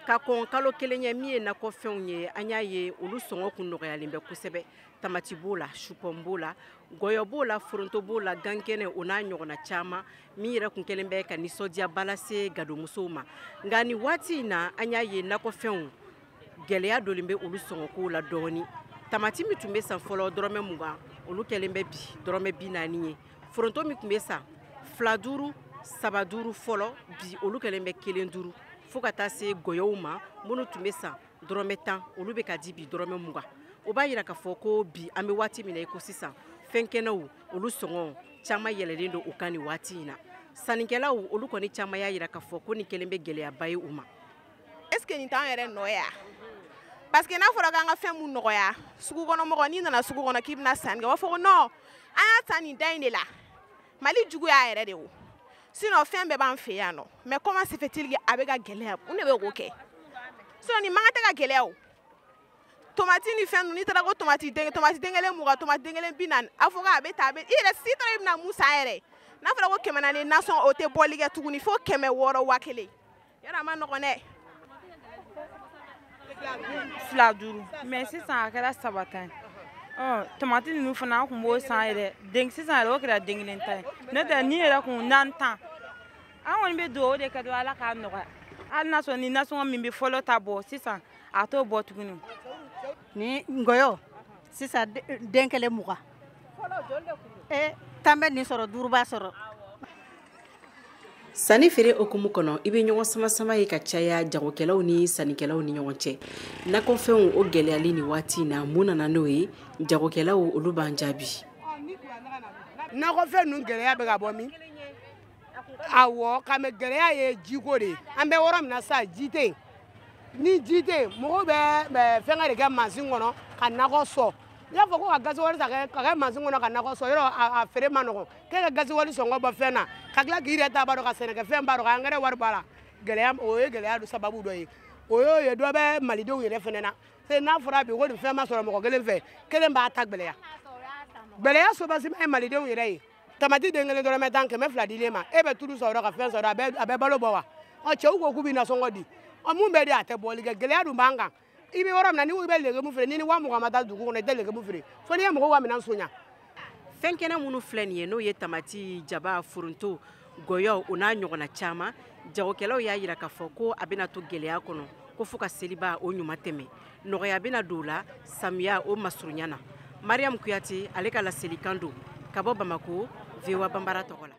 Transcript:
Ka kɔn kalo kelen ye min ye nakɔfɛnw ye, an y'a ye olu sɔngɔ kun nɔgɔyalen bɛ kosɛbɛ. Tamati b'o la, supɔmu b'o la, gɔyɔ b'o la, foronto b'o la, gankɛnɛ o n'a ɲɔgɔnna caman min yɛrɛ kun kɛlen bɛ ka nisɔndiyaba lase gadomusow ma. Nka nin waati in na, an y'a ye nakɔfɛnw gɛlɛya donnen bɛ olu sɔngɔkow la dɔɔni. Tamati min tun bɛ san fɔlɔ dɔrɔmɛ 20, olu kɛlen bɛ bi dɔrɔmɛ 40 ye. Foronto min tun bɛ san 2 5, 3 5 fɔlɔ, bi olu kɛlen bɛ 1 5, fo ka taa se gɔyɔw ma minnu tun bɛ san dɔrɔmɛ 10, olu bɛ ka di bi dɔrɔmɛ 20. O b'a yira k'a fɔ ko bi an bɛ waati min na i ko sisan, fɛn kɛnɛw olu sɔngɔ caman yɛlɛlen don u kan nin waati in na. Sannikɛlaw olu kɔni caman y'a yira k'a fɔ ko nin kɛlen bɛ gɛlɛyaba ye u ma. Est-ce que nin t'an yɛrɛ nɔ ye wa? Parce que n'a fɔra k'an ka fɛn mun nɔgɔya, sugu kɔnɔ mɔgɔ n'i nana sugu kɔnɔ k'i bɛna sanni kɛ, u b'a fɔ ko non, an y'a san nin da in de la. Mali juguya yɛrɛ de o. Sinon fɛn bɛɛ b'an fɛ yan nɔ. Mais comment se fait-il que a bɛ ka gɛlɛya? Mun de bɛ k'o kɛ? Sinon nin man kan tɛ ka gɛlɛya o. Tomati ni fɛn ninnu, n'i taara ko tomati den, tomati den kelen 20, tomati den kelen 40, a fɔ k'a bɛ tan, a bɛ i yɛrɛ si taara i bɛna mun san yɛrɛ? N'a fɔra ko 400 nasɔngɔ, o tɛ bɔli kɛ tuguni fo 600 1000. Yarɔ a ma nɔgɔn dɛ. 2 5, mais sisan a kɛra 3 tan ye. Tomati ninnu fana an kun b'o san yɛrɛ, den sisan yɛrɛ o kɛra den kelen ta ye. N'o tɛ ni yɛrɛ kun 4 tan. An kɔni bɛ dugawu de kɛ dɔrɔn Ala k'a nɔgɔya. Hali n'a sɔrɔ ni nasɔngɔ min bɛ fɔlɔ ta bɔ sisan, a t'o bɔ tuguni. Ni ngɔyɔ sisan den kelen 20. 10 bɛ nin sɔrɔ, 5 b'a sɔrɔ. Sanni feere hukumu kɔnɔ, i bɛ ɲɔgɔn sama-sama ye ka caya jagokɛlaw ni sannikɛlaw ni ɲɔgɔn cɛ. Nakɔfɛnw o gɛlɛyali nin waati in na, mun nana n'o ye? Jagokɛlaw olu b'an jaabi. Nakɔfɛn ninnu gɛlɛya bɛ ka bɔ min? Awɔ, ka mɛ gɛlɛya ye jiko de ye. An bɛ yɔrɔ min na sisan, ji tɛ yen. Ni ji tɛ yen, mɔgɔw bɛ fɛngɛ de kɛ mansin kɔnɔ ka nakɔ sɔn. N'i y'a fɔ ko ka gasoil ta ka kɛ mansin kɔnɔ ka nakɔ sɔn, yɔrɔ a feere ma nɔgɔn. K'e ka gasoil sɔngɔ bɔ fɛn na, ka tila k'i yɛrɛ ta b'a dɔn, ka sɛnɛkɛfɛn b'a dɔn, ka angɛrɛ wari bɔ a la. Gɛlɛya, o ye gɛlɛya sababu dɔ ye. O y'o ye, dɔ bɛ malidenw yɛrɛ fɛnɛ na. Se n'a fɔra bi ko nin fɛn ma sɔrɔ mɔgɔ kelen fɛ, kelen b'a ta gɛlɛya. Gɛlɛya sobasima ye malidenw yɛrɛ ye. Tamati den kelen dɔrɔmɛ 10, 200 dilen ma. E bɛ tulu sɔrɔ ka fɛn sɔrɔ, a bɛ balo bɔ wa? Cɛw ko k'u bɛ nasɔngɔ di. Mun bɛ di, a tɛ bɔli kɛ. Gɛlɛya dun b'an kan. I bɛ yɔrɔ min na, n'i ko i bɛ legume feere, n'i ni 20 000 ma taa dugu kɔnɔ, i tɛ legume feere. Fo n'i ye mɔgɔw ka minɛn sonya. Fɛn kɛnɛ minnu filɛ nin ye, n'o ye tamati, jaba, foronto, gɔyɔ, o n'a ɲɔgɔnna caman, jagokɛlaw y'a yira k'a fɔ ko a bɛna to gɛlɛya kɔnɔ, ko fo ka seliba o ɲuman tɛmɛ. Nɔgɔya bɛna don o la samiya o masurunya na. Mariam Kuyate, ale ka laselikan don ka bɔ Bamako, VOA Bambara tɔgɔ la.